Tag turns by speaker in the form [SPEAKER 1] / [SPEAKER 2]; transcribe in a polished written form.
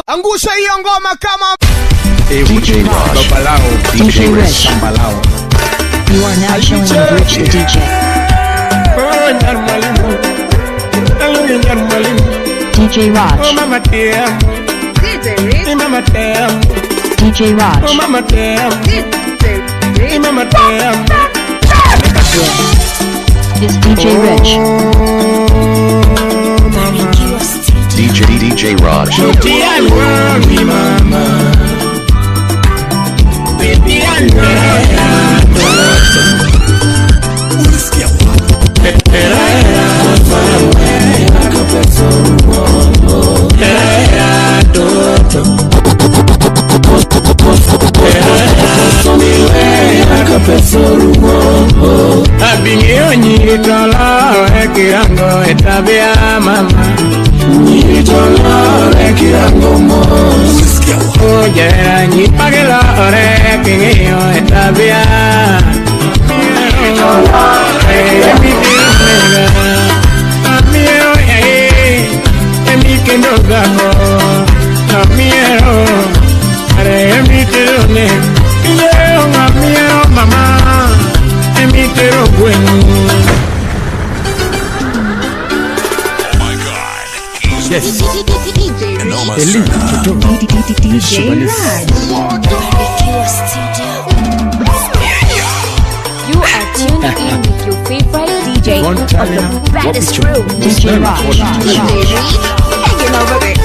[SPEAKER 1] Angusha hiyo ngoma kama
[SPEAKER 2] DJ Raj.
[SPEAKER 3] DJ
[SPEAKER 2] DJ
[SPEAKER 3] Rich.
[SPEAKER 2] Rich.
[SPEAKER 3] You are now chilling with Rich the DJ. DJ Raj. DJ Raj. This is DJ Rich.
[SPEAKER 2] DJ Raj.
[SPEAKER 4] Abingeo nyitolore kirango etabia mama nyitolore kirango mos ojera nyipagilore king'iyo etabia amiero yae emi kendo gako amiero are emi terone iyeo amiero mama emi tero gweno.
[SPEAKER 5] Yes.
[SPEAKER 3] DJ Raj.
[SPEAKER 6] You are tuned in with your favorite DJ of the baddest crew.
[SPEAKER 3] DJ Raj.
[SPEAKER 6] DJ Rich, taking over.